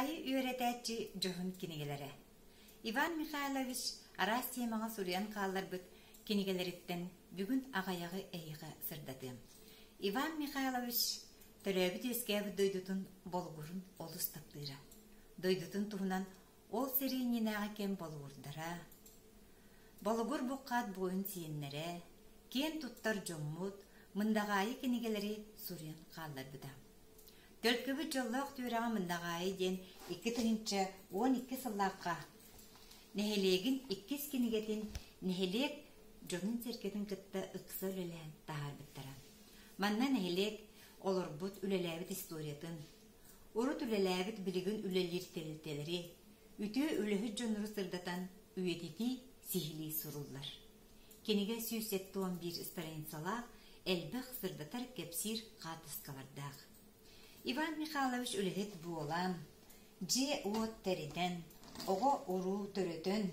Кыраайы үөрэтээччи дьоһун кинигэлэрэ. Иван Михайлович араас темаҕа суруйан хаалларбыт кинигэлэриттэн бүгүн аҕыйаҕы эһиэхэ сырдатыам. Иван Михайлович төрөөбүт-үөскээбит дойдутун Болугурун олус таптыыра. Дойдутун туһунан ол сэрии иннинээҕи кэм болугурдара, Болугур буххаат буойун сиэннэрэ, киэн туттар дьоммут Мындаҕаайы кинигэлэри суруйан хаалларбыта. Төлкөбүт дьоллоох түөрэҕэ Мындаҕаайы диэн 2012 сыллаахха нэһилиэгин иккис кинигэтин нэһилиэк дьонун-сэргэтин кытта ыкса үлэлээн таһаарбыттара. Манна нэһилиэк олорбут, үлэлээбит историятын, урут үлэлээбит, билигин үлэлиир тэрилтэлэри, үтүө үлэһит дьоннору сырдатан үйэтитии сиһилии суруллар. Кинигэ 171 страницалаах, элбэх сырдатар кэпсиир хаартыскалардаах. Иван Михайлович үлэһит буолан, дьиэ-уот тэринэн, оҕо-уруу төрөтөн,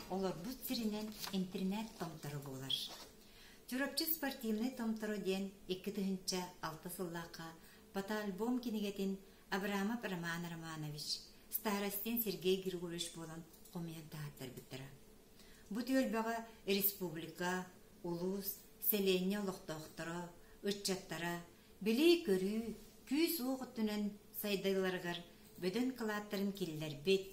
олорбут сиринэн интэринээт томторо буолар. Чурапчы спортивнай томторо диэн 2006 сыллаахха фотоальбом кинигэтин Абрамов Роман Романович, Старостин Сергей Григорьевич буолан хомуйан таһааттарбыттара. Бу түөлбэҕэ республика, улуус, сэлиэнньэ олохтоохторо, ыччаттара билии-көрүү, күүс-уох өттүнэн сайдыыларыгар бөдөҥ кылааттарын киллэрбит,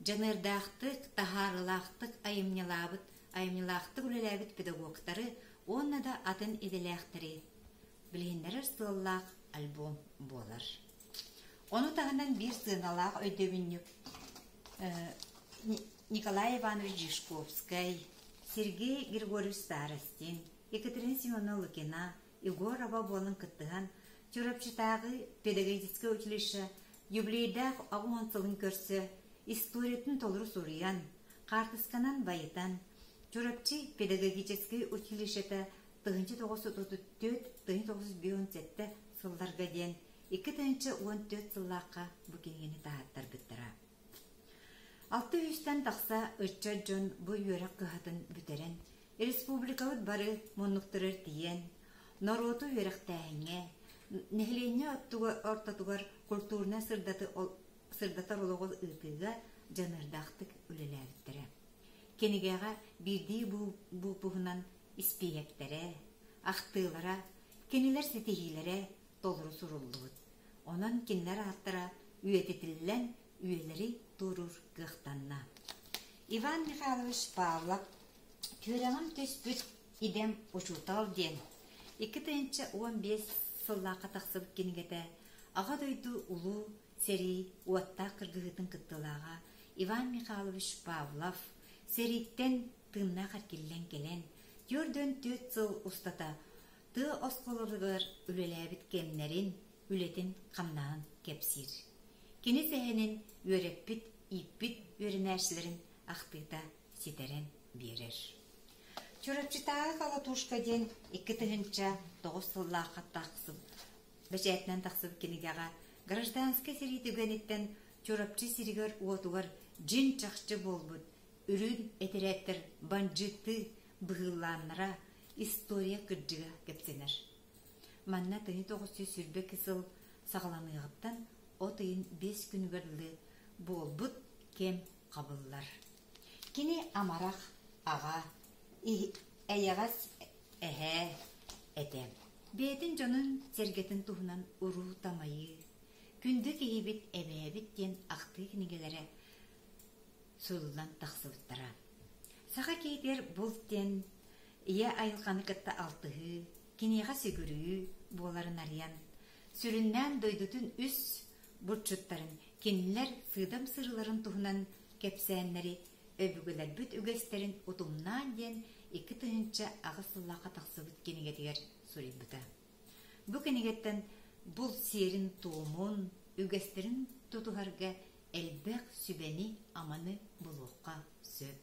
дьаныардаахтык, таһаарыылаахтык айымньылаабыт, айымньылаахтык үлэлээбит педагогтары уонна да атын идэлээхтэри билиһиннэрэр сыаллаах альбом буолар. Ону таһынан биир сыаналаах өйдөбүнньүк Николай Иванович Дьячковскай, Сергей Григорьевич Старостин, Екатерина Семеновна Лукина, Егорова буолан кыттыһан Чурапчытааҕы педагогическай училище юбилейдаах 80 сылын көрсө историятын толору суруйан, хаартысканан байытан, Чурапчы педагогическай училищета 1934-1957 сылларга диэн 2014 сыллаахха бу кинигэни таһааттарбыттара. Алта үстэн тахса ыччат дьон бу үөрэх кыһатын бүтэрэн, республикабыт бары муннуктарыгар тиийэн, норуоту үөрэхтээһиҥҥэ, нэһилиэнньэ ортотугар культурнай сырдатар олоҕу ыытыыга дьаныардаахтык үлэлээбиттэрэ. Кинигэҕэ биирдии буупуһунан испииһэктэрэ, ахтыылара, кинилэр ситиһиилэрэ толору суруллубут. Онон кинилэр ааттара үйэтитиллэн үйэлэри туоруур кыахтанна. Иван Михайлович Павлов Түөрэҕим түспүт идэм учуутал диэн 2015 сыллаахха тахсыбыт кинигэтэ Аҕа дойду Улуу сэрии уоттаах кыргыһыытын кыттыылааҕа Иван Михайлович Павлов сэрииттэн тыыннаах эргиллэн кэлэн, 44 сыл устата тыа оскуолаларыгар үлэлээбит кэмнэрин, үлэтин-хамнаһын кэпсиир. Кини сэһэнин үөрэппит, ииппит үөрэнээччилэрин ахтыыта ситэрэн биэрэр. Чурапчытааҕы Колотушка диэн 2009 сыллаахха тахсыбыт бэчээтинэн тахсыбыт кинигэҕэ гражданскай сэрии түгэниттэн Чурапчы сиригэр-уотугар дьиҥ-чахчы буолбут үрүҥ этэрээттэр бандьыыттыы быһыылааннара история кырдьыга кэпсэнэр. Манна 1922 сыл саҕаланыаҕыттан от ыйын биэс күнүгэр дылы буолбут кэм хабыллар. Кини амарах аҕа, эйэҕэс эһээ этэ. Бэйэтин дьонун-сэргэтин туһунан уруу-тамайыы, күндү киһибит эбээбит диэн ахтыы кинигэлэрэ суруллан тахсыбыттара. Саха киһитигэр булт диэн ийэ айылҕаны кытта алтыһыы, киниэхэ сүгүрүйүү буоларын арыйан, сүрүннээн дойдутун үс булчуттарын, кинилэр сыыдам сырыыларын туһунан кэпсээннэри өбүгэлэрбит үгэстэрин утумнаан диэн 2008 сыллаахха тахсыбыт кинигэтигэр суруйбута. Бу кинигэттэн булт сиэрин-туомун, үгэстэрин тутуһарга элбэх сүбэни-аманы булуохха сөп.